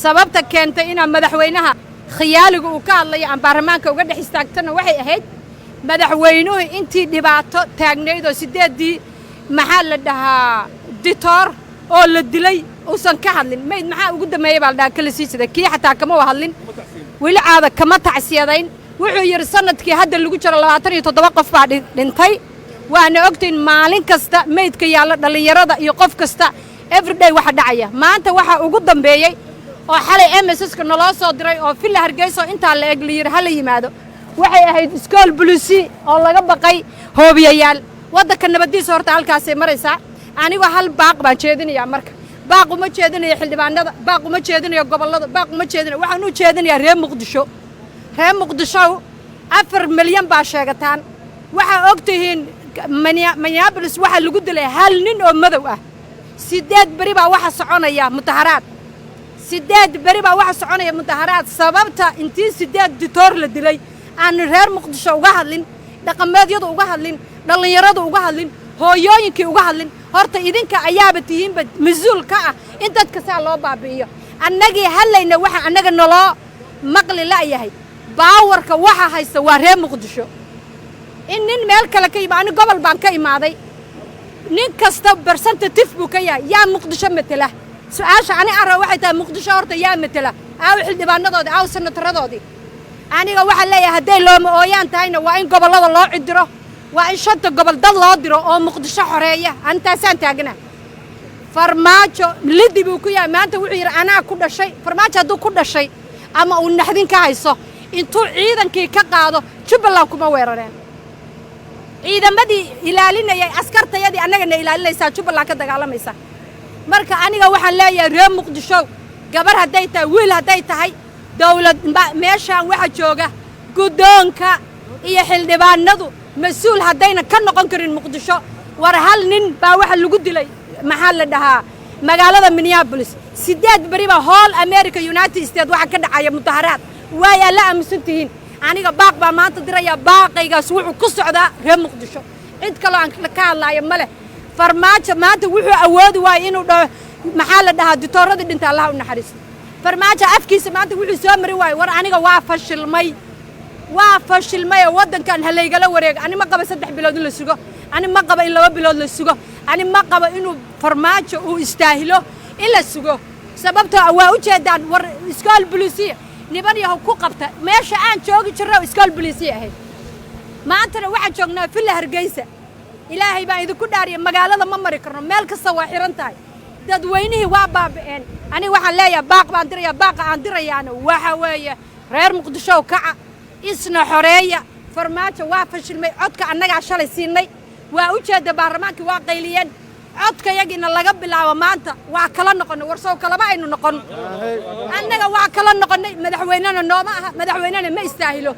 Sababta keentay inaan madaxweynaha khiyaaliga uu ka hadlayo aan baarlamaanka uga dhex istaagtana waxay ahayd madaxweynuhu intii dhibaato taagnayd oo siddeeddii, maxaa la dhahaa, ditoor oo la dilay uusan ka hadlin. Mayd maxaa ugu dambeeyey baa la dhahaa kala sii jida kii xataa kama wa hadlin, weli caada kama tacsiyadayn. Wuxuu yidhi sanadkii hadda lagu jiro 27 qof baa dhintay. Waana ogtahin maalin kasta maydka yaalla dhallinyarada iyo qof kasta, everyday waxa dhacaya. Maanta waxaa ugu dambeeyey oo xalay MSska naloo soo diray oo Villa Hargeysa oo intaa la eg la yidhi hala yimaado, waxay ahayd iskool bulisi oo laga baqay hoobiyayaal. Waddanka nabaddiisa horta halkaasay maraysaa. Anigoo hal baaq baan jeedinayaa. Marka baaq uma jeedinayo xildhibaanada, baaq uma jeedinayo gobollada, baaq uma jeedinayo, waxaan u jeedinayaa reer Muqdisho. Reer Muqdisho, 4 milyan baa sheegataan. Waxaa og tihiin Minneapolis waxaa lagu dilay hal nin oo madow ah. 8 beri baa waxa soconaya mudaharaad, 8 beri baa waxa soconaya mudaharaad. Sababta intii siddeed ditoor la dilay aanu reer Muqdisho uga hadlin, dhaqameedyadu uga hadlin, dhallinyaradu uga hadlin, hooyooyinkii uga hadlin, horta idinka ayaaba tihiinba mas-uul ka ah in dadka saa loo baabi'iyo. Annagii hadlayna waxa annaga naloo maqli la'yahay. Powerka waxa haysta waa reer Muqdisho. In nin meel kale ka yima, ani gobol baan ka imaaday, nin kasta representative buu ka yahay. Yaa Muqdisho matela? Su-aasha ani arra waxay tahay, Muqdisho horta yaa matela? Aaw xildhibaanadoodii? Aaw senataradoodii? Aniga waxaan leeyahay, hadday looma ooyaan tahayna, waa in gobollada loo cidiro, waa in shanta gobol dad loo diro oo Muqdisho xoreeya. Antaasaan taagna. Farmaajo lidi buu ku yahay. Maanta wuxuu yidhi anaa ku dhashay. Farmaajo hadduu ku dhashay ama uu naxdin ka hayso, intuu ciidankii ka qaado Jubbaland kuma weerareen. Ciidamadii ilaalinayay askartayadii annagana ilaalinaysaa Jubbaland ka dagaalamaysa. Marka aniga waxaan leeyahay, reer Muqdisho, gabar hadday tahay, wiil hadday tahay, dawlad meeshaan waxa jooga guddoonka iyo xildhibaanadu mas-uul haddayna ka noqon karin Muqdisho. War hal nin baa waxa lagu dilay, maxaa la dhahaa, magaalada Minneapolis. 8 beri baa whole America, United States, waxa ka dhacaya mudaharaad. Waay aad la aaminsan tihiin. Aniga baaq baa maanta diraya. Baaqaygaas wuxuu ku socdaa reer Muqdisho, cid kaloo aan ka hadlaayo ma leh. Farmaajo maanta wuxuu awoodi waayey inuu dhaho, maxaa la dhahaa, ditooradii dhinta Allah u naxariisto. Farmaajo afkiisa maanta wuxuu soo mari waayey, war aniga waa fashilmay, waa fashilmay oo waddankan ha laygala wareego. Ani ma qaba 3 bilood in la sugo, ani ma qaba in 2 bilood la sugo, ani ma qaba inuu Farmaajo uu istaahilo in la sugo. Sababtoo waa u jeedaan, war iskool bulisiya niman yahow ku qabta. Meesha aan joogi jirno iskool bulisiya ahayd, maantana waxaan joognaa Villa Hargeysa. Ilaahay baan idinku dhaariya, magaalada ma mari karno, meel kasta waa xihan tahay, dadweynihii waa baaba'een. Aniga waxaan leeyahay, baaq baan dirayaa. Baaqa aan dirayaana waxa weeye, reer Muqdishow, kaca, isna xoreeya. Farmaajo waa fashilmay. Codka annagaa shalay siinay, waa u jeedda baarlamaankii waa qayliyeen. Codkayagiina laga bilaabo maanta waa kala noqonnay. Warsow kalama aynu noqon? Annaga waa kala noqonnay. Madaxweynena nooma aha, madaxweynena ma istaahilo.